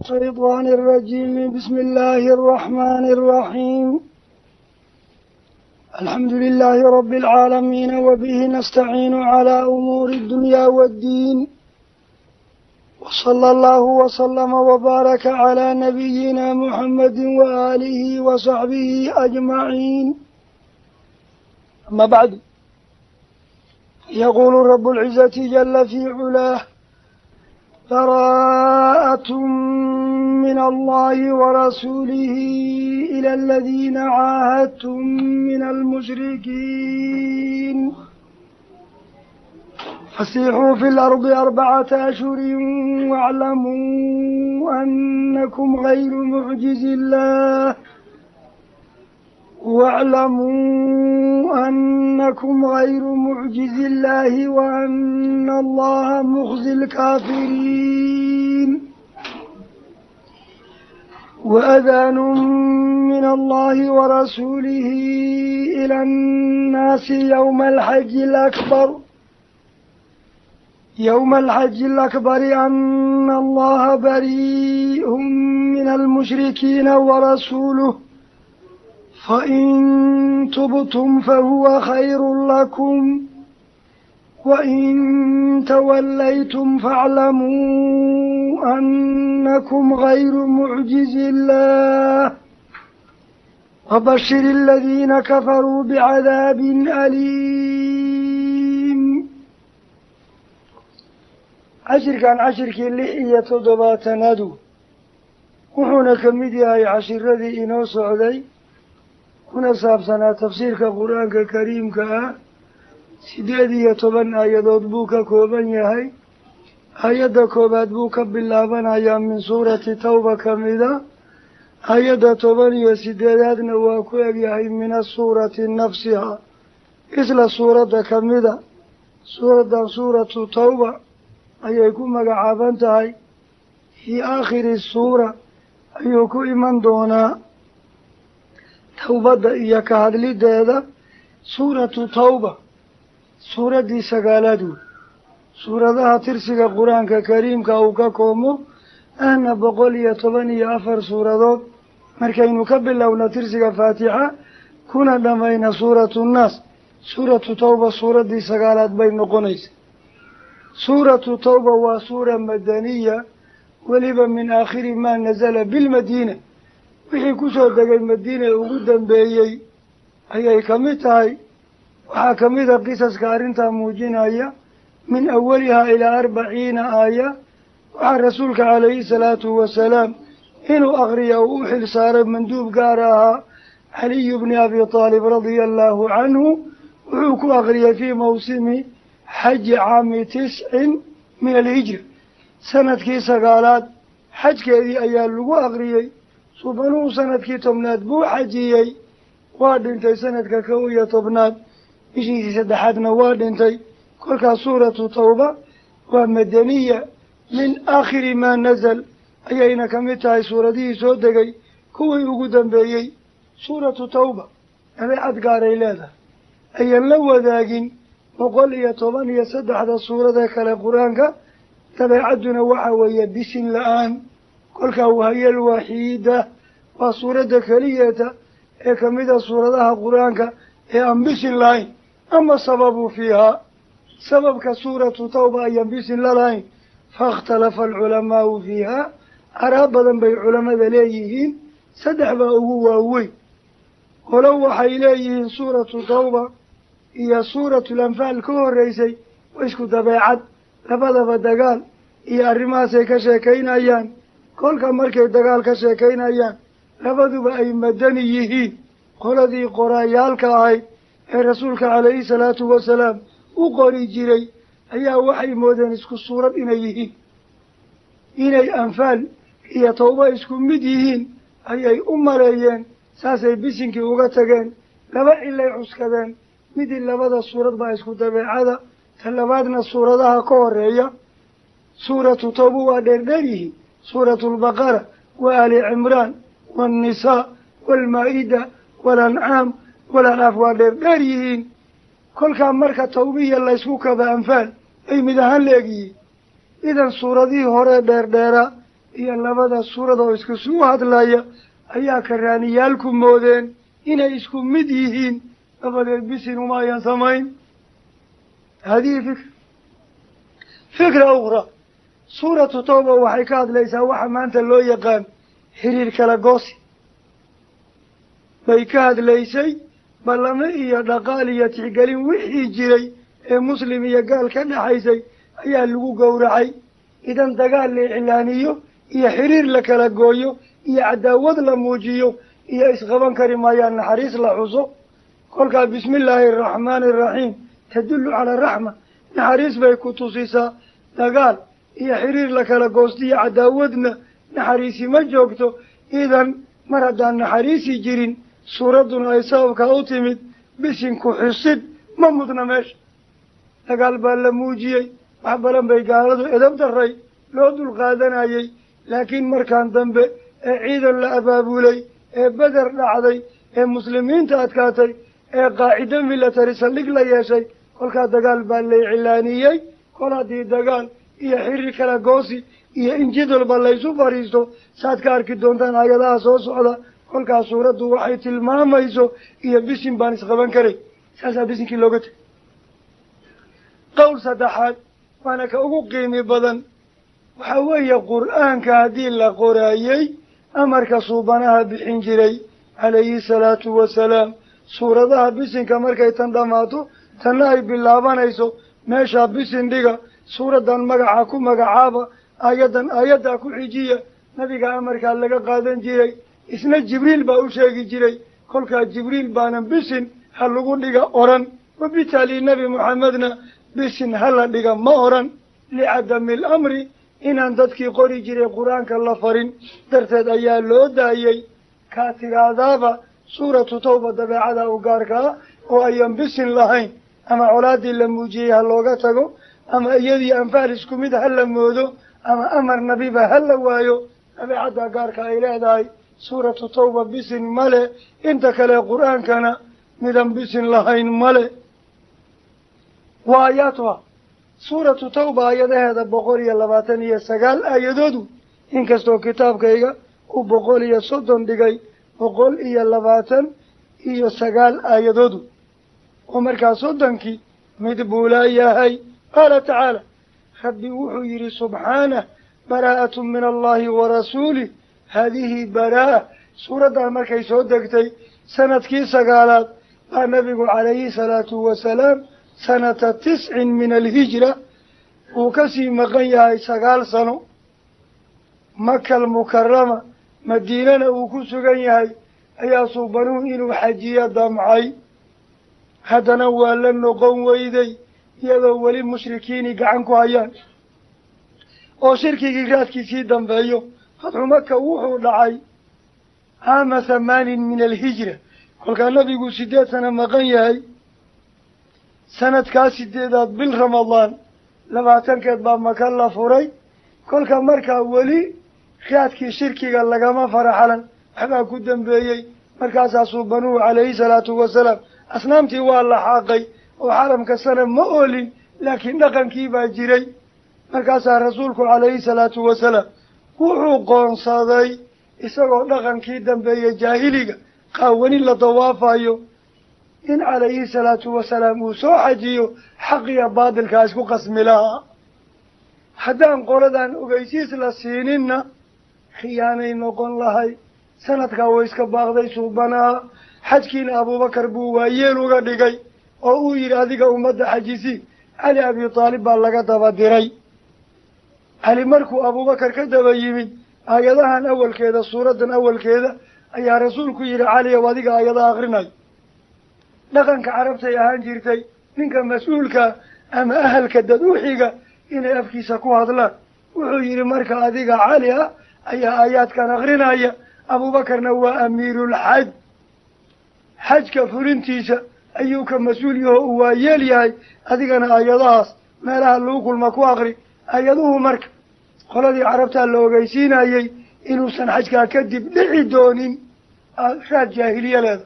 الشيطان الرجيم. بسم الله الرحمن الرحيم. الحمد لله رب العالمين، وبه نستعين على أمور الدنيا والدين، وصلى الله وسلم وبارك على نبينا محمد وآله وصحبه أجمعين. أما بعد، يقول رب العزة جل في علاه: براءة من الله ورسوله إلى الذين عاهدتم من المشركين فسيحوا في الأرض 4 أشهر واعلموا أنكم غير معجز الله واعلموا أنكم غير معجز الله وأن الله مخزي الكافرين. وأذان من الله ورسوله إلى الناس يوم الحج الأكبر أن الله بريء من المشركين ورسوله، فإن تبتم فهو خير لكم، وإن توليتم فاعلموا أنكم غير معجز الله، وبشر الذين كفروا بعذاب أليم. cashirkan cashirkii 76aad wuxuuna ka mid yahay cashiradii inoo socday kuna saabsanaa tafsiirka qur-aanka kariimka ah. 18 aayadood buu ka kooban yahay. Aayadda koobaad buu ka bilaabanayaa min suurati tawba kamida, aayadda 18aadna waa ku egyahay min asuurati nafsiha, isla suuradda kamida. Suuraddan suuratu tawba ayay ku magacaaban tahay. Fii aakhiri suura ayuu ku iman doonaa tawbadda iyo ka hadlideeda. Suuratu tawba suuraddii 9aad wey. Suuradaha tirsiga qur-aanka kariimka uu ka koomo ahna 114 suuradood. Markaynu ka bilowna tirsiga faatixa kuna dhamayna suuratu nnaas, suuratu tawba suuraddii 9aad bay noqonaysa. Suuratu tawba waa suura madaniya, weliba min aakhiri maa nazala bilmadiina, wixii kusoo degay madiina ugu dambeeyey ayay kamid tahay. Waxaa kamid a qisaska arrintaa muujinaya min awalihaa ilaa 40 aaya. Waxaa rasuulka calayhi salaatu wasalaam inuu akriya uu u xil saaray manduub gaar ahaa Caliyu bni Abi Taalib radia allahu canhu. Wuxuu ku akriyay fii mawsimi xaji caami 9 min alhijra, sanadkii 9aad xajkeedii ayaa lagu akriyey. Subanuhu sanadkii 10aad buu xajiyey, waa dhintay sanadka 11aad, bishiisii 3aadna waa dhintay. Kolkaas suuratu tawba waa madaniya, min aakhiri maa nazal ayayna kamid tahay suuradihii soo degay kuwii ugu dambeeyey. Suuratu tawba dabeecad gaaray leedahay ayan la wadaagin 113 suuradee kale qur-aanka. Dabeecadduna waxa weeye bisin la-aan. Kolkaa wahayal waxiida waa suuradda keliyeeta ee kamida suuradaha qur-aanka ee aan bisin lahayn. Ama sababu fiihaa, sababka suuratu tawba ayaan bisin la lahayn, faikhtalafa alculamaau fiihaa. Araab badan bay culamada leeyihiin, 3 baa ugu waaweyn. Holo waxay leeyihiin suuratu tawba iyo suuratul anfaal ka horreysay waa isku dabeecad, labadaba dagaal iyo arrimahaasay ka sheekaynayaan. Kolka markay dagaal ka sheekaynayaan labaduba ay madani yihiin. Qoladii qoraayaalka ahayd ee rasuulka calayhi salaatu wasalaam u qori jiray ayaa waxay moodeen isku suurad inay yihiin, inay anfaal iyo tawba isku mid yihiin ayay u maleeyeen. Saasay bisinkii uga tageen. 2 cilay cuskadeen: midii labada suurad baa isku dabeecada, ta labaadna suuradaha ka horeeya. Suuratu tawba waa dheerdheer yihiin. Suuratu albaqara wa aali cimraan waannisaa waalmaa-ida waalancaam walanaaf waa dheerdheer yihiin. Kolkaa marka tawbiya laysku kaba anfaal ay mid ahaan la egyihiin. Idan suuradihii hore dheerdheera Iyo labada suurad oo isku suu hadlaya ayaa karaaniyaalku moodeen inay isku mid yihiin, dabadeed bisin uma ayan samayn. Hadihi fikra. Fikra ukhraa, suuratu tawba waxay ka hadlaysaa waxa maanta loo yaqaan xiriir kala goosi bay ka hadlaysay. Ballamo iyo dhaqaal iyo tixgelin wixii jiray ee muslim iyo gaal ka dhexaysay ayaa lagu gowracay. Idan dagaal la iclaaniyo iyo xiriir la kala gooyo iyo cadaawad la muujiyo iyo isqaban kari maayaan naxariis la xuso. Kolkaa bismi illaahi araxmaani araxiim tadullu cala araxma, naxariis bay ku tusisaa. Dagaal iyo xiriir la kala goosto iyo cadaawadna naxariisi ma joogto. Idan mar haddaan naxariisi jirin, suuradduna ay sababkaa u timid, bisinku xusid ma mudna meesha. Dagaal baa la muujiyey, wax badan bay gaaladu edab daray loo dul qaadanayay, laakiin markaan dambe ee ciidan la abaabulay ee Beder dhacday ee muslimiinta adkaatay ee qaacido military saldhig la yeeshay, kolkaa dagaal baa la iclaaniyey. Kol haddii dagaal iyo xiriir kala goosi iyo in jid walba laysu fariisto, saad ka arki doontaan aayadaha soo socda, kolkaas suuraddu waxay tilmaamayso iyo bisin baan isqaban karay, saasaa bisinkii looga tegay. Qowl saddexaad, waana ka ugu qiimi badan, waxaa weeye qur-aanka haddii la qoraayey amarka suubanaha bixin jiray calayhi salaatu wasalaam, suuradaha bisinka markay tan dhammaato tanna ay bilaabanayso, meeshaa bisin dhiga, suuraddan magaca ku magacaaba, aayaddan aayaddaa ku xijiya, nabiga amarkaa laga qaadan jiray, isna Jibriil baa u sheegi jiray. Kolkaa Jibriil baanan bisin ha lagu dhiga oran, wabitaali Nebi Moxamedna bisin ha la dhiga ma oran, licadami alamri, inaan dadkii qori jiray qur-aanka la farin darteed ayaa loo daayey. Kaa tiraahdaaba suuratu tawba dabeecada u gaarka ah oo ayan bisin lahayn, ama colaadii la muujiyey ha looga tago, ama iyadii anfaal isku mid ha la moodo, ama amar nabiba ha la waayo, dabeecadda gaarka ay leedahay suuratu tawba bisin male. Inta kale qur-aankana midan bisin lahayn male. Wa aayaatuha, suuratu tawba aayadaheeda 129 aayadoodu, inkastoo kitaabkayga uu 130 dhigay, 129 aayadoodu, oo markaa 30kii mid buu leeyahay. Qaala tacaala, Rabbi wuxuu yidhi subxaanah: baraa'atun min allahi wa rasuulih. Haadihi baraa'a suuraddan markay soo degtay sanadkii sagaalaad baa nabigu calayhi salaatu wasalaam sanata 9 min alhijra uu kasii maqan yahay 9 sano Maka Almukarama, Madiinana uu ku sugan yahay, ayaa suubanuhu inuu xajiyo damcay. Haddana waa la noqon weyday, iyadoo weli mushrikiini gacan ku hayaan oo shirkigii raadkiisii dambeeyo. Fatxu Maka wuxuu dhacay caama 8 min alhijra. Kolkaa nabigu 8 sano maqan yahay, sanadkaa sideedaad bil Ramadaan 20keed baa Maka la furay. Kolka markaa weli raadkii shirkiga lagama faraxalan, waxbaa ku dambeeyey. Markaasaa suubanuhu calayhi salaatu wasalaam asnaamtii waa la xaaqay oo xaramka sana ma oolin, laakiin dhaqankii baa jiray. Markaasaa rasuulku calayhi salaatu wasalaam wuxuu qoonsaday, isagoo dhaqankii dambeeyey jaahiliga qaawani la dawaafayo, in calayhi salaatu wasalaam uu soo xajiyo. Xaqiya baadilkaa isku qasmi lahaa haddaan qoladan ogeysiis la siininna khiyaanay noqon lahay. Sanadkaa way iska baaqday suubanaha xajkiina. Abuubakar buu waayeel uga dhigay oo uu yidhi: "Adiga ummadda xajisi." Cali Abi Taalib baa laga daba diray. Cali markuu Abuubakar ka daba yimid, aayadahan awalkeeda, suuraddan awalkeeda ayaa rasuulku yidhi: "Cali ow, adiga aayadaha akrinayo." Dhaqanka carabtay ahaan jirtay ninka mas-uulka ama ahalka dad u xiga inay afkiisa ku hadlaan. Wuxuu yidhi: "Marka adiga Cali ah ayaa aayaadkan akrinaya." Abuubakarna waa amiirulxaj, xajka fulintiisa ayuu ka mas-uul yaho uu waayeel yahay. "Adigana aayadahaas meelaha lagu kulma ku akri aayaduhu." Marka qoladii carabtaa la ogeysiinayey inuusan xajkaa kadib dhici doonin raad jaahiliye leeda,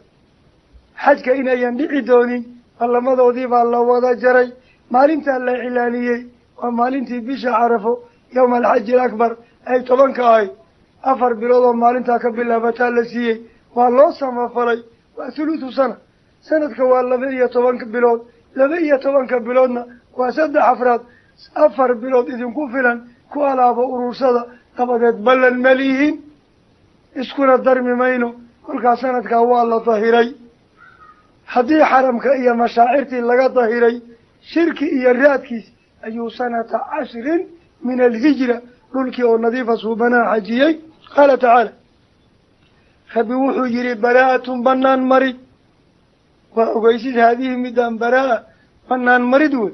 xajka inayan dhici doonin. Ballamadoodii baa la wada jaray. Maalintaa la cilaaniyey waa maalintii bisha Carafo, yowma alxaji alakbar. ay 10 ahayd 4 bilood oo maalintaa ka bilaabataa la siiyey waa loo samafalay waa thuluthu sana sanadka waa 12 bilood 12 biloodna waa 3 afraad 4 bilood idinku filan ku alaaba urursada dabadeed ballan malihiin iskuna darmi mayno kolkaa sanadkaa waa la dahiray haddii xaramka iyo mashaacirtii laga dahiray shirki iyo raadkiis ayuu sanata 10 min alhijra dhulkii oo nadiifa suubanaha xajiyey qaala tacaala rabbi wuxuu yidhi baraa'atun bannaan marid waa ogeysid haadihi midaan baraa'a bannaan marid wey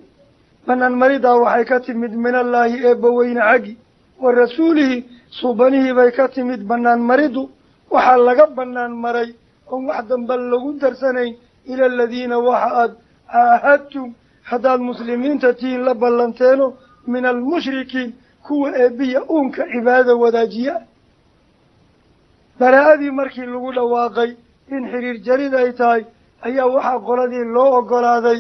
bannaan maridaa waxay ka timid minallaahi eebbaweyne xaggi wa rasuulihi suubanihii bay ka timid bannaan mariddu waxaa laga bannaan maray oon wax damba lagu darsanayn ila aladiina waxa aad caahadtum haddaad muslimiinta tihiin la ballanteeno min almushrikiin kuwa eebbiya uunka cibaadada wadaajiya baraa'adii markii lagu dhawaaqay in xiriir jarid ay tahay ayaa waxaa qoladii loo oggolaaday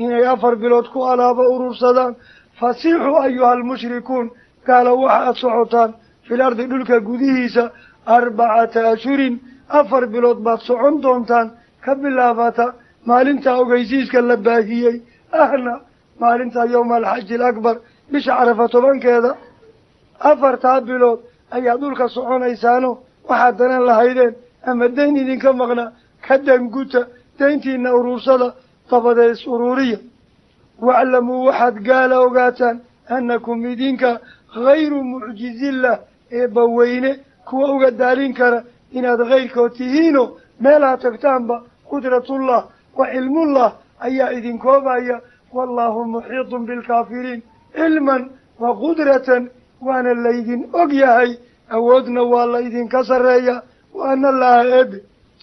inay 4 bilood ku alaaba urursadaan fasiixuu ayuha almushrikuun gaala waxa aad socotaan fil ardi dhulka gudihiisa 4 ashhurin 4 bilood baad socon doontaan ka bilaabata maalintaa ogeysiiska la baahiyey ahna maalintaa yowma alxaji alakbar bisha carafa 10keeda 4 bilood ayaa dhulka soconaysaano waxaad danan lahaydeen ama dayn idinka maqnaa ka danguta dayntiina urursada dabadeed is uruuriya waclamuu waxaad gaala ogaataan annakum idinka hayru mucjizillah eebbaweyne kuwa uga daalin kara inaad hayrkood tihiino meelaha tagtaanba qudratullah wa cilmullah ayaa idinkoobaya wallaahu muxiitun bilkaafiriin cilman wa qudratan waana laydin og yahay awoodna waa la idinka sarreeya wa ana allaaha eebe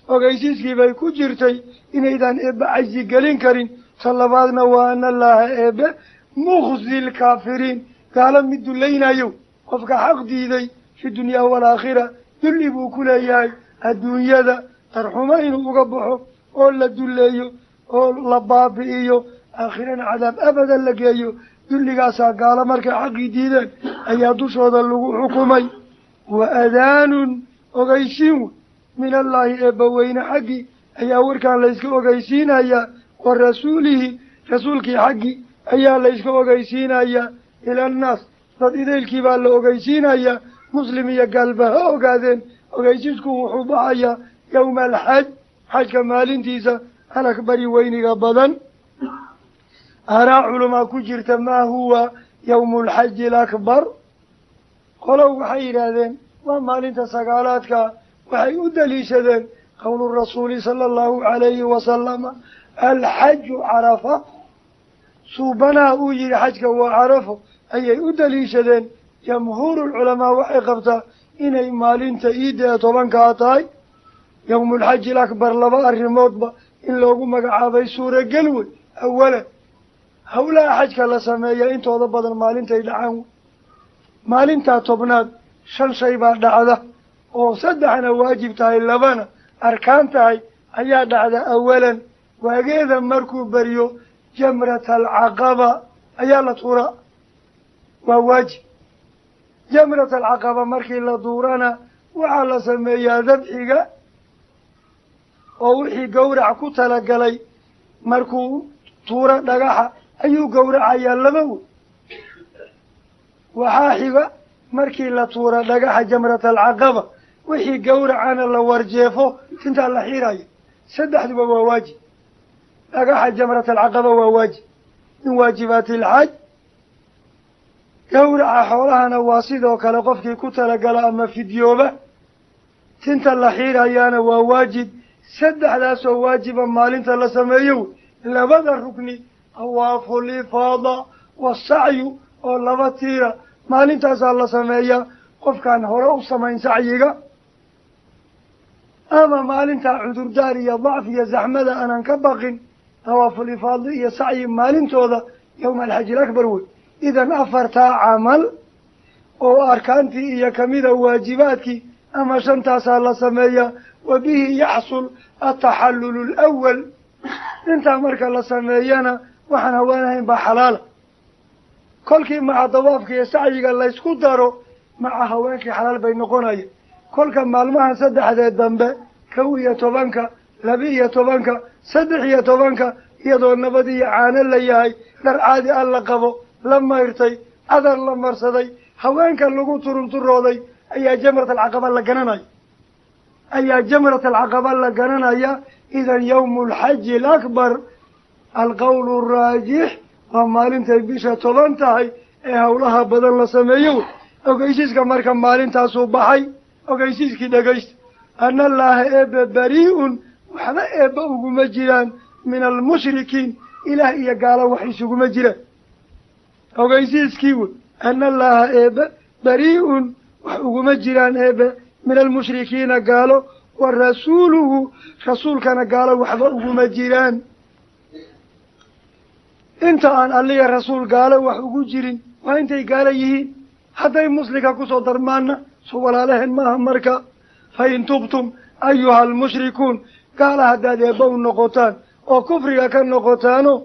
ogeysiiskii bay ku jirtay inaydaan eebbe cajsi gelin karin ta labaadna waa ana allaaha eebe mukhzi lkaafiriin gaalo mid dullaynayo qofka xaq diiday fi dunyaa waalaakhira dulli buu ku leeyahay adduunyada darxumo inuu uga baxo oo la dulleeyo oo la baabi'iyo aakhirana cadaab abadan la geeyo dulligaasaa gaalo markay xaqii diideen ayaa dushooda lagu xukumay wa adaanun ogeysiin wey min allaahi eebbaweyne xaggii ayaa warkaan layska ogeysiinayaa wa rasuulihi rasuulkii xaggii ayaa layska ogeysiinayaa ila annaas dad idaylkii baa la ogeysiinayaa muslim iyo gaalba ha ogaadeen ogeysiisku wuxuu baxayaa yowma alxaj xajka maalintiisa alakbari weyniga badan aaraa culamaa ku jirta maa huwa yowmu alxaji alakbar qolow waxay yidhaahdeen waa maalinta 9aadka waxay u daliishadeen qowlu rasuuli sala allahu calayhi wasalama alxaju carafa suubanaha uu yihi xajka waa carafo ayay u daliishadeen jamhuurulculamaa waxay qabtaa inay maalinta iidda ee 10kaa tahay yowmulxaji alakbar 2 arrimoodba in loogu magacaabay suuragel wey awalan howlaha xajka la sameeya intooda badan maalintay dhacaan wey maalintaa 10aad 5 shay baa dhacda oo 3na waajib tahay 2na arkaan tahay ayaa dhacda awalan waageeda markuu beriyo jamrata alcaqaba ayaa la tuuraa waa waajib jamrata alcaqaba markii la tuurana waxaa la sameeyaa dabxiga oo wixii gowrac ku talagalay markuu tuura dhagaxa ayuu gowracayaa 2 wey waxaa xiga markii la tuura dhagaxa jamrata alcaqaba wixii gowracana la warjeefo tintaa la xiiraya 3duba waa waajib dhagaxa jamrata alcaqaba waa waajib min waajibaati alxaj gowraca xoolahana waa sidoo kale qofkii ku talagala ama fidyooba tinta la xiirayaana waa waajib 3daasoo waajiba maalinta la sameeyo 2 rukni tawaaful ifaada wasacyu oo 2 tiira maalintaasaa la sameeyaa qofkaan hore u samayn sacyiga ama maalintaa cudurdaar iyo dacf iyo zaxmada aanan ka baqin tawaaful ifaada iyo sacyi maalintooda yowma alxaji alakbar wey idan 4 camal oo arkaantii iyo kamida waajibaadkii ama 5taasaa la sameeyaa wa bihi yaxsul ataxallulu alawal intaa marka la sameeyana waxaan hawaanahayn baa xalaala kolkii maca dawaafka iyo sacyiga laysku daro Maca haweenkii xalaal bay noqonaya. Kolka maalmahan saddexdee dambe, 11-ka, 12-ka, 13-ka, iyadoo nabad iyo caano la yahay, dhar caadi ah la qabo, la mayrtay, cadar la marsaday, haweenka lagu turunturooday, ayaa jamrat alcaqaba la garanaya, ayaa jamrat alcaqaba la garanaya. Idan yawmu alxaji alakbar alqawlu araajix waa maalintay bisha 10 tahay ee howlaha badan la sameeyo. Wey ogeysiiska marka maalintaasuu baxay. Ogeysiiskii dhegaysta: ana allaaha eebe barii'un, waxba eebba uguma jiraan, min almushrikiin, ilaah iyo gaalo wax isuguma jiraan. Ogeysiiskii wey: ana allaaha eebe barii'un, wax uguma jiraan eebe, min almushrikiina gaalo, wa rasuuluhu rasuulkana gaalo waxba uguma jiraan. Inta aan alliya rasuul gaalo wax ugu jirin waa intay gaalo yihiin. Hadday muslimka kusoo darmaana, soo walaalaheen maaha. Marka fa in tubtum ayuha almushrikuun, gaala haddaad eebba u noqotaan oo kufriga ka noqotaano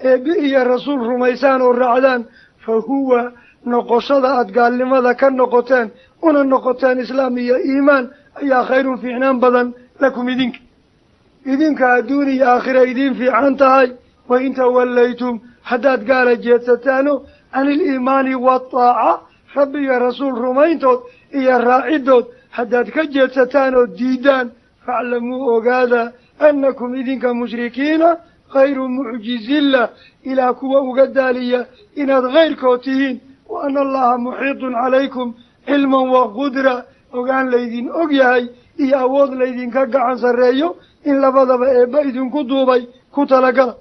eebbi iyo rasuul rumaysaan oo raacdaan, fa huwa noqoshada aad gaalnimada ka noqoteen una noqoteen islaam iyo iimaan ayaa khayrun fiicnaan badan lakum idinka, idinka adduun iyo aakhira idiin fiican tahay. Wa in tawallaytum, haddaad gaala jeedsataano can iliimaani waataaca, rabbi iyo rasuul rumayntood iyo raacidood haddaad ka jeedsataan oo diidaan, faclamuu ogaada annakum idinka mushrikiina khayru mucjizillah, ilaah kuwa uga daaliya inaad khayrkood tihiin, wa ana allaha muxiitun calaykum cilman wa qudra, ogaan laydin og yahay iyo awood laydinka gacan sarreeyo in labadaba eebba idinku duubay ku talagala.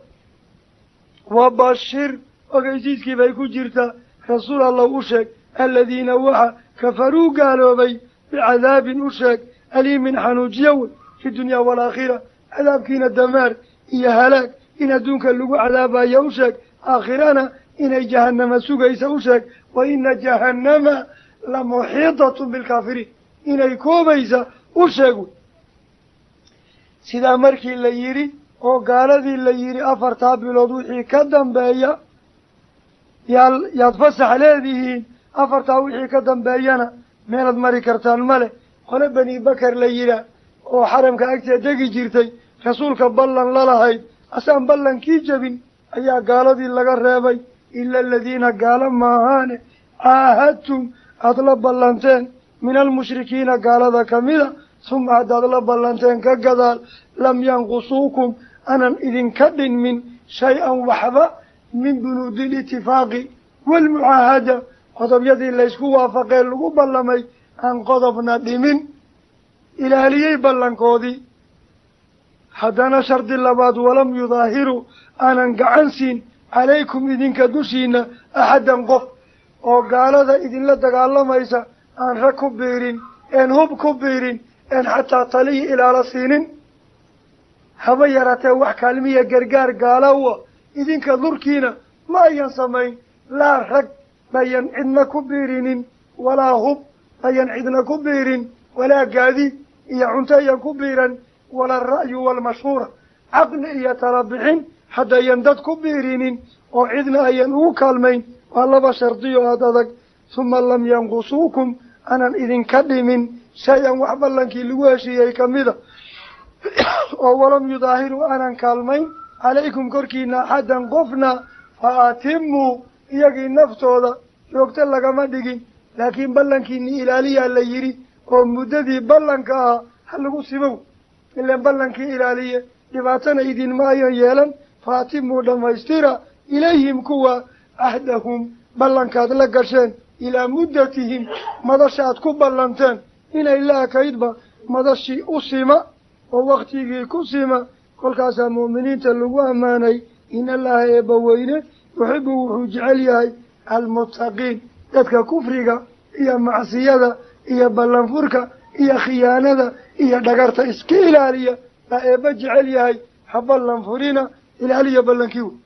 Wabashir, ogeysiiskii bay ku jirtaa, rasuul allow u sheeg aladiina waxa kafaruu gaaloobay bicadaabin u sheeg aliimin xanuujiyo wey fi dunyaa waalaakhira, cadaabkiina damaar iyo halaag in adduunka lagu cadaabayo u sheeg, aakhirana inay jahanama sugaysa u sheeg. Wa ina jahannama la muxiitatun bilkaafiriin inay koobaysa u sheeg wey. Sidaa markii la yidhi oo gaaladii la yidhi 4taa bilood wixii ka dambeeya yaad fasax leedihiin, 4taa wixii ka dambeeyana meelaad mari kartaan male. Qole Bani Bakar la yidhaah oo xaramka agteed degi jirtay, rasuulka ballan lalahayd, asaan ballankii jebin ayaa gaaladii laga reebay. Ila aladiina gaalo maahaane caahadtum aada la ballanteen min almushrikiina gaalada kamida, suma haddaad la ballanteen ka gadaal lam yanqusuukum anan idinka dhinmin shay-an waxba min bunuudi litifaaqi waalmucaahada, qodobyadii laysku waafaqee lagu ballamay aan qodobna dhimin, ilaaliyey ballankoodii. Haddana shardi labaad: walam yudaahiruu aanan gacan siin calaykum idinka dushiina axaddan qof, oo gaalada idinla dagaalamaysa aan rag ku biirin, een hub ku biirin, een xataa taliya ilaala siinin, haba yaraatee wax kaalmiya gargaar gaalawa idinka durkiina ma ayan samayn. Laa rag bayan cidna ku biirinin, walaa hub bayan cidna ku biirin, walaa gaadiid iyo cunto ayan ku biiran, wala ra'yu waalmashhuura caqli iyo tala bixin haddayan dad ku biirinin oo cidna ayan ugu kaalmayn. Waa laba shardiyo aad adag. Suma lam yanqusuukum aanan idinka dhimin shay-an wax ballankii lagu heshiiyey kamida, oo walam yudaahiruu aanan kaalmayn calaykum korkiina axaddan qofna, fa atimuu iyagii naftooda joogto lagama dhigin, laakiin ballankiini ilaaliyaa la yidhi oo muddadii ballanka ahaa ha lagu simow, ilaan ballankii ilaaliye dhibaatana idinma ayan yeelan. Fa atimuu dhammaystira ilayhim kuwa cahdahum ballankaad la gasheen ilaa muddatihim madashaad ku ballanteen inay la ekaydba madashii u sima oo waktigii ku sima. Kolkaasaa mu'miniinta lagu ammaanay in allaha eebba weyne yuxibu wuxuu jecel yahay almuttaqiin, dadka kufriga iyo macsiyada iyo ballanfurka iyo khiyaanada iyo dhagarta iska ilaaliya baa eebba jecel yahay. Ha ballanfurina, ilaaliya ballankii wey.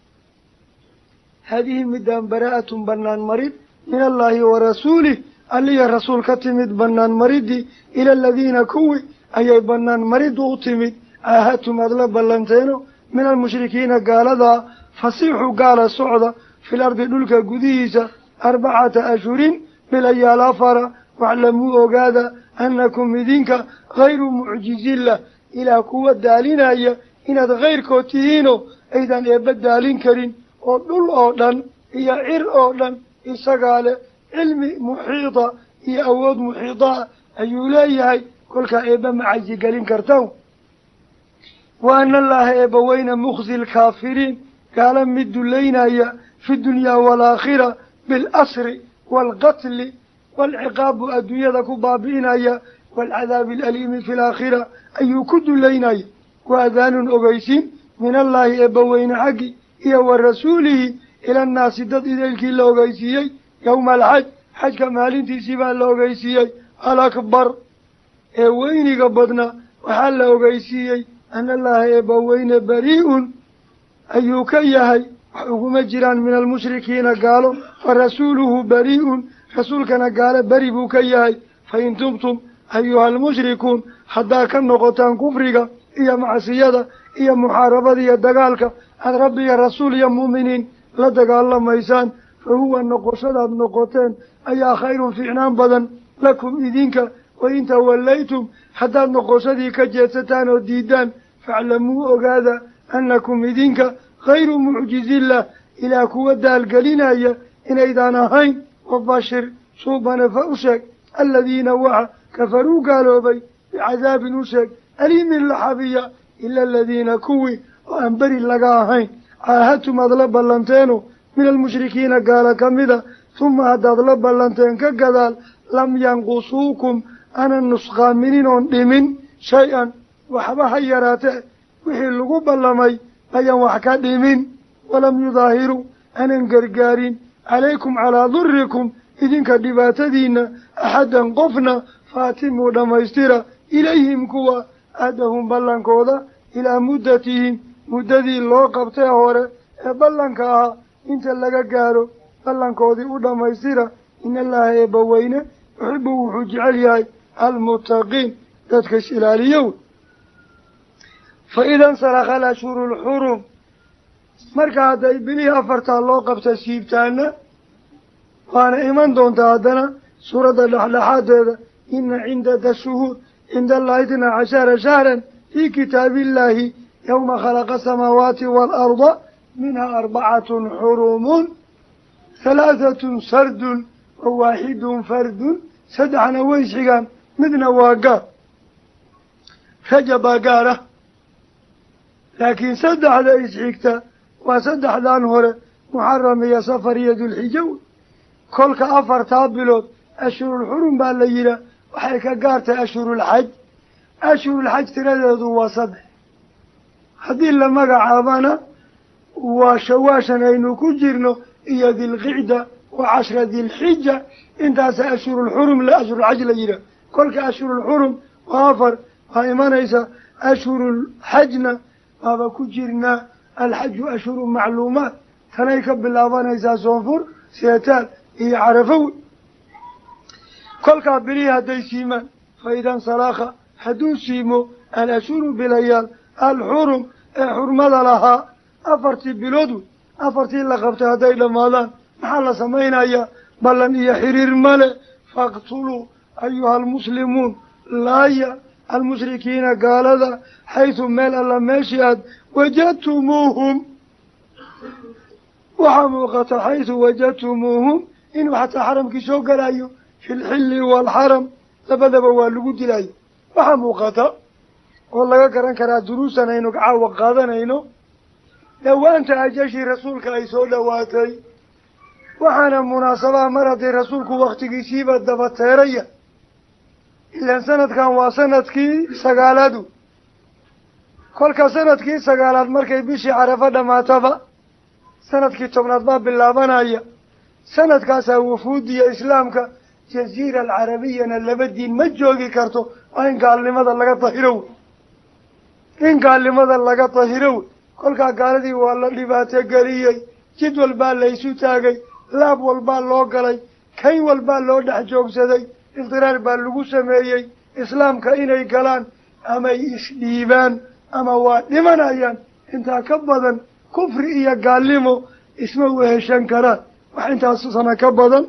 Haadihi midaan baraa'atun bannaan marid min allaahi wa rasuulih, alliya rasuul ka timid bannaan maridii, ila aladiina kuwii ayay bannaan mariddu u timid caahadtum aada la ballanteeno min almushrikiina gaaladaa. Fasiixu gaala socda fil ardi dhulka gudihiisa 4 ashhurin bilayaal 4. Waclamuu ogaada annakum idinka hayru mucjizillah, ilaah kuwa daalinaya inaad hayrkood tihiino aydan eebba daalin karin, oo dhul oo dhan iyo cir oo dhan isagaa leh, cilmi muxiita iyo awood muxiitaa ayuu leeyahay. Kolkaa eebba ma cajigelin kartaan. Wa ana allaaha eebba weyne mukhzi lkaafiriin, gaala mid dullaynaya fi dunyaa waalaakhira bilasri waalqatli waalciqaab buu adduunyada ku baabi'inaya, waalcadaabi alaliimi fi alaakhira ayuu ku dullaynaya. Wa adaanun ogeysiin min allaahi eebba weyne xaggi iyo wa rasuulihi ilannaasi dad idaylkii la ogeysiiyey yowma alxaj, xajka maalintiisii baa la ogeysiiyey alakbar ee weyniga badnaa. Waxaa la ogeysiiyey ana allaaha eebba weyne barii'un ayuu ka yahay, wax uguma jiraan min almushrikiina gaalo, fa rasuuluhu barii'un, rasuulkana gaalo beri buu ka yahay. Fa in tubtum ayuha almushrikuun, haddaa ka noqotaan kufriga iyo macsiyada iyo muxaarabada iyo dagaalka aada rabbi iyo rasuul iyo mu'miniin la dagaalamaysaan, fa huwa noqoshadaad noqoteen ayaa khayrun fiicnaan badan lakum idinka. Wain tawallaytum, haddaad noqoshadii ka jeedsataan oo diidaan, faclamuu ogaada annakum idinka hayru mucjizillah, ilaah kuwa daalgelinaya inaydaan ahayn. Wabashir suubane fa u sheeg aladiina waxa kafaruu gaaloobay bicadaabin u sheeg aliimin laxabiya, ila aladiina kuwii oo aan beri laga ahayn caahadtum aad la ballanteeno min almushrikiina gaala ka mida, huma haddaad la ballanteen ka gadaal lam yanqusuukum aanan nusqaaminin oon dhimin shay-an waxba ha yaraatee, wixii lagu ballamay ayaan wax ka dhimin, walam yudaahiruu aanan gargaarin calaykum calaa durikum idinka dhibaatadiina axaddan qofna, faatimuu dhammaystira ilayhim kuwa ahdahum ballankooda ilaa muddatihim muddadii loo qabtay hore ee ballanka ahaa inta laga gaaro ballankoodii u dhammaystira. In allaaha eebba weyne yuxibu wuxuu jecel yahay almuttaqiin, dadka is ilaaliyow. Fa ida insalakha alashhuru lxurum, marka hadday bilihii afartaa loo qabta siibtaana, waana iman doontaa haddana suuradda dhexdhexaadeeda. Ina cindada shuhuur cinda allahi 12 shahran fii kitaabillaahi yowma khalaqa asamaawaati waalarda minhaa 4 xurumun 3 sardun wa 1 fardun. Saddexna way xigaan, midna waa gaar, rajab baa gaar ah, laakiin saddexda isxigta waa saddexdan hore, muxaram iyo safar iyo dulxijo. Kolka afartaa bilood ashhurulxurum baa la yidhaah, waxay ka gaartahay ashhurulxaj. Ashhurulxaj tiradeedu waa 3, haddii la magacaabana waa shawaashan aynu ku jirno iyo dilqicda wa 10 dilxija, intaasa ashhurulxurum ashhurulxaj la yidhaah. Kolka ashhurulxurum waa 4, waa imanaysa ashhurulxajna waaba ku jirnaa. Alxaju ashhuru macluumaat, tanay ka bilaabanaysaa soonfur, seetaal iyo carafowi. Kolkaa bilihii hadday siimaan, fa ida insalakha hadduu siimo alashhuru bilayaal alxurum ee xurmada lahaa, 4tii bilood wey, 4tii la qabtay hadday dhammaadaan, maxaa la samaynayaa? Ballan iyo xiriir male. Faqtuluu ayuha almuslimuun, laaya almushrikiina gaalada xaysu meel alla meeshii aad wajadtumuuhum. Waxaa muuqata xaysu wajadtumuuhum inuu xataa xaramkii soo galayo, fi lxilli waalxaram labadaba waa lagu dilayo. Waxaa muuqata oo laga garan karaa duruusan aynu caawa qaadanayno dhowaanta ajashii rasuulka ay soo dhowaatay. Waxaana munaasabaha mar haddii rasuulku waktigiisiiba daba teeraya, ilaan sanadkan waa sanadkii 9aadu. Kolka sanadkii 9aad markay bishii carafo dhammaataba, sanadkii 10aad baa bilaabanaya. Sanadkaasaa wufuudiya islaamka jaziira alcarabiyana laba diin ma joogi karto, waa in gaalnimada laga dahiro wey, in gaalnimada laga dahiro wey. Kolkaa gaaladii waa la dhibaato geliyey, jid walbaa laysu taagay, laab walbaa loo galay, kayn walbaa loo dhex joogsaday, iftiraar baa lagu sameeyey islaamka inay galaan amay isdhiibaan ama waa dhimanayaan. Intaa ka badan kufri iyo gaalnimo isma weheshan karaan, wax intaas sana ka badan.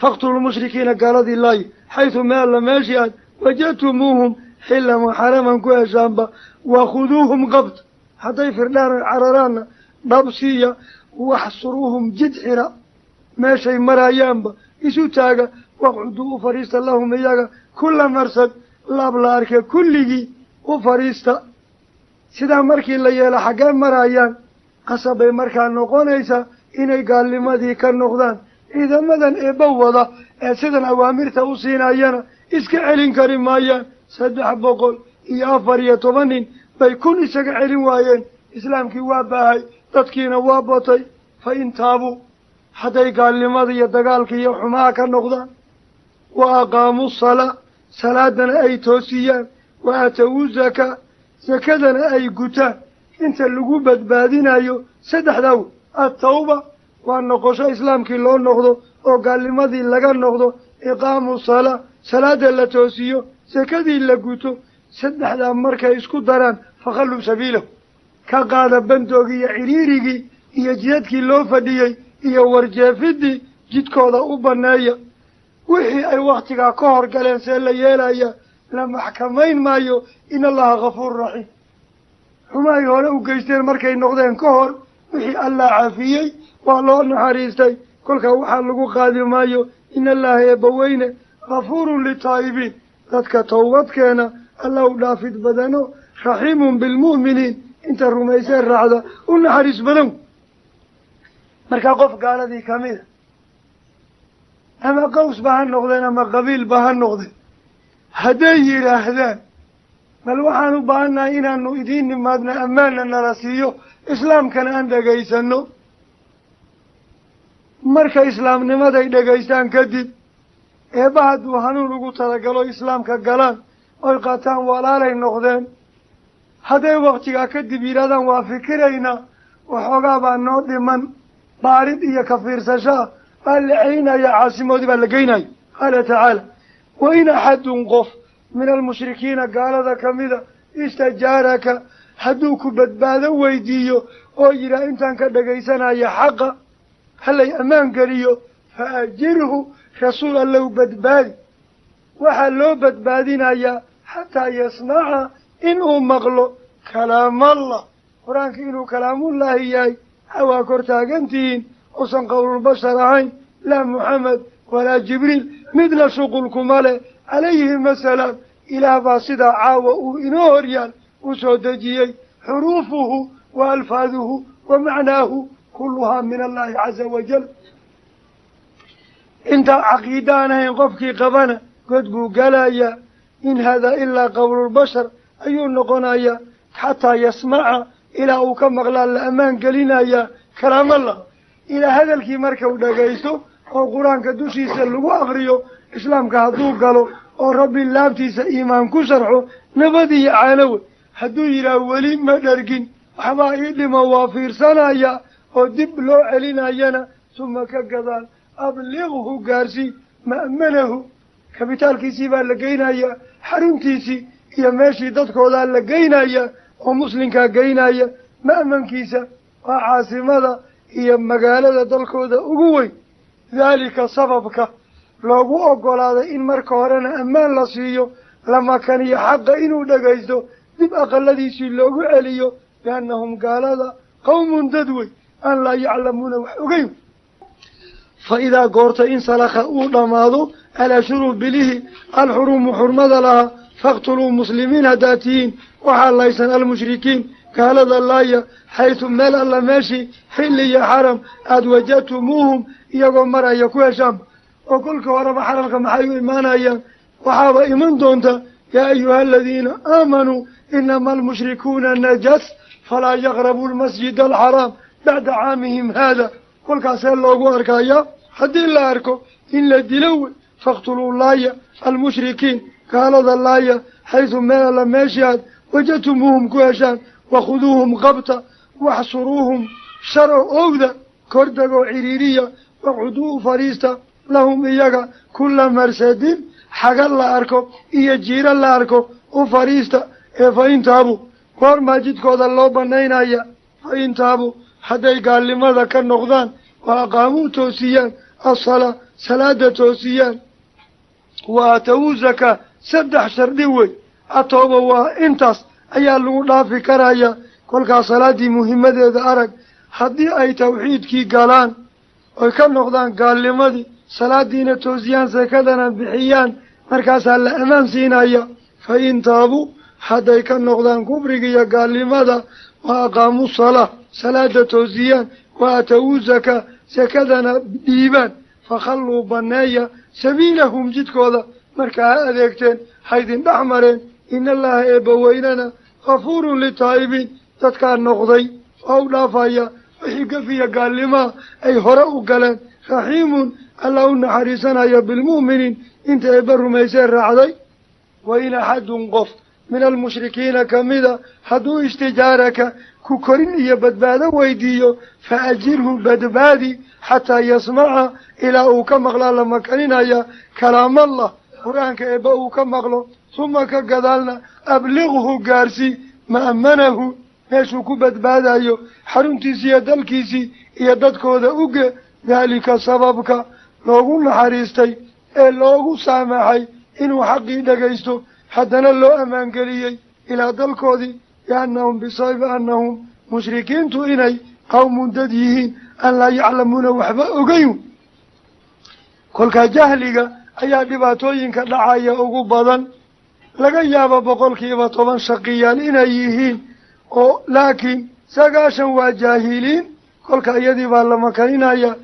Faqtulu lmushrikiina gaaladii laayi xaysu meel alla meeshii aad wajadtumuuhum xillan wa xaraman ku heshaanba, wakhuduuhum qabta, hadday firdhaan oy cararaanna dhabsiiya, waxsuruuhum jid xira, meeshay marayaanba isu taaga, waqcuduu u fadhiista lahum iyaga kulla marsad, laab la arke kulligii u fadhiista. Sidaa markii la yeelo xaggee marayaan, qasab bay markaa noqonaysaa inay gaalnimadii ka noqdaan. Ciidamadan eebba wada ee sidan awaamirta u siinayana iska celin kari maayaan. 314 nin bay 1000 isaga celin waayeen. Islaamkii waa baahay, dadkiina waa batay. Fa in taabuu, hadday gaalnimada iyo dagaalka iyo xumaha ka noqdaan, wa aqaamuu salaa, salaadana ay toosiyaan, wa aatowu zakaa, sakadana ay gutaan, inta lagu badbaadinayo saddexdaa wey. Attawba waa noqosho islaamkii loo noqdo oo gaalnimadii laga noqdo, iqaamu salaa, salaada la toosiyo, sakadii la guto. Saddexdaa markay isku daraan fakhalluu sabiilahu, ka qaada bandoogii iyo ciriirigii iyo jidadkii loo fadhiyey iyo warjeefidii, jidkooda u banneeya. Wixii ay wakhtigaa ka hor galeen see la yeelaya, la maxkamayn maayo. In allaha ghafuur raxiim. Xumahay hore u geysteen markay noqdeen ka hor, wixii allah cafiyey waa loo naxariistay, kolkaa waxaa lagu qaadi maayo. In allaha eebbaweyne ghafuurun litaa'ibiin, dadka towbadkeena alla u dhaafid badano, raxiimun bilmu'miniin, inta rumayseen raacda u naxariis badan. Markaa qof gaaladii kamida, ama qawsba ha noqdeen ama qabiilba ha noqdeen, hadday yidhaahdaan bal waxaan u baahannahay inaanu idiin nimaadna, ammaanna nala siiyo, islaamkana aan dhegaysano, marka islaamnimaday dhegaystaan kadib, eebba hadduu hanuun ugu talagalo islaamka galaan oy qaataan, walaalay noqdeen. Hadday waktigaa kadib yidhahdaan waa fikiraynaa, waxoogaa baa noo dhiman baarid iyo ka fiirsasho ah, baa la celinaya, caasimoodii baa la geynaya. Qaala tacaala: wa in axadun qof min almushrikiina gaalada kamida istajaaraka, hadduu ku badbaado weydiiyo oo yidhaah intaan ka dhegaysanaya xaqa halay ammaan geliyo, fa ajirhu, rasuul allow badbaadi. Waxaa loo badbaadinayaa xataa yasmaca, inuu maqlo kalaamallah, qur-aanka inuu kalaamullaahi yahay. Hawaa kor taagantihiin uusan qowlulbashar ahayn, laa Muxamed walaa Jibriil midna shuqulkuma leh calayhim asalaam. Ilaah baa sidaa caawa uu inoo horyaal u soo dejiyey, xuruufuhu wa alfaaduhu wa macnaahu kulluhaa min allahi caza wajal. Intaa caqiida aan ahayn qofkii qabana god buu galayaa. In haadaa ilaa qowlulbashar ayuu noqonayaa. Xataa yasmaca, ilaa uu ka maqlaa la ammaan gelinayaa kalaamallah. Ilaa hadalkii markau dhagaysto oo qur-aanka dushiisa lagu akriyo, islaamka hadduu galo oo rabbi laabtiisa iimaan ku sharxo, nabad iyo caanowe. Hadduu yidhaah weli ma dhargin, waxbaa ii dhimo, waa fiirsanaya oo dib loo celinayana, suma ka gadaal abliqhu, gaarsii ma'manahu, kabitaalkiisii baa la geynayaa, xaruntiisii iyo meeshii dadkoodaa la geynaya oo muslimkaa geynaya. Ma'mankiisa waa caasimada iyo magaalada dalkooda ugu weyn. Daalika sababka loogu oggolaaday in marka horena ammaan la siiyo, lamakaniyo xaqa inuu dhagaysto, dib aqaladiisii loogu celiyo, biannahum gaalada qawmun dad wey aan laa yaclamuuna wax ogeyn. Fa idaa goorta insalakha uu dhammaado alashhuru bilihi alxurumu xurmada lahaa, faqtuluu, muslimiin haddaad tihiin waxaa laysan almushrikiin gaalada laaya, xaysu meel alla meeshii xilli iyo xaram aada wajadtumuuhum iyagoo maraya ku heshaanba. Oo kolkii horeba xaramka maxay u imaanayaan? Waxaaba iman doonta: yaa ayuha aladiina aamanuu inama almushrikuuna najas falaa yaqrabu lmasjida alxaraam bacda caamihim haada. Kolkaasee loogu arkayaa haddii la arko in la dilo wey. Faqtuluu laaya almushrikiin gaalada laaya xaysu meel alla meeshii aad wajadtumuuhum ku heshaan, wakhuduuhum qabta, waxsuruuhum sharo owda kordagoo ciriiriya, waqcuduu u fadhiista lahum iyaga kulla marsadin, xaga la arko iyo jiiro la arko u fadhiista. Ee fa intaabu, goormaa jidkooda loo banaynaya? Fa intaabu, hadday gaalnimada ka noqdaan, wa aqaamuu toosiyaan assalaa, Salaada toosiyaan, wa aatawu zakaa. 3 shardi wey. Atooba waa intaas ayaa lagu dhaafi karaya. Kolkaas salaaddii muhiimadeeda arag, haddii ay tawxiidkii galaan oy ka noqdaan gaalnimadii, salaadiina toosiyaan, sakadana bixiyaan, markaasaa la ammaan siinaya. Fa in taabuu, hadday ka noqdaan kufriga iyo gaalnimada, wa aqaamuu salaa, salaada toosiyaan, wa aatawuu zakaa, sakadana dhiibaan, fakhalluu baneeya sabiilahum jidkooda. Markaa ha adeegteen, haydin dhex mareen. In allaha eebbaweynana ghafuurun litaa'ibiin, dadkaa noqday oo u dhaafaya wixii gafiya gaalnimaha ay hore u galeen. Raxiimun, alla u naxariisanaya bilmu'miniin, inta eebba rumaysee raacday. Wa in axadun qof min almushrikiina kamida hadduu istijaaraka ku korin iyo badbaado weydiiyo, fa ajirhu badbaadi xataa yasmaca, ilaa uu ka maqlaa la makaninaya kalaamallah, qur-aanka eebba uu ka maqlo. Huma ka gadaalna abliqhu gaarsii ma'manahu, meeshuu ku badbaadayo, xaruntiisii iyo dalkiisii iyo dadkooda uge. Daalika sababka loogu naxariistay ee loogu saamaxay inuu xaqii dhegaysto, haddana loo ammaangeliyey ilaa dalkoodii, biannahum bisababi annahum mushrikiintu inay qawmun dad yihiin an laa yaclamuuna waxba ogeyn. Kolkaa jahliga ayaa dhibaatooyinka dhacaya ugu badan. Laga yaabo 10% shaqiyaal inay yihiin, oo laakiin 90 waa jaahiliin. Kolka iyadii baa la makaninaya.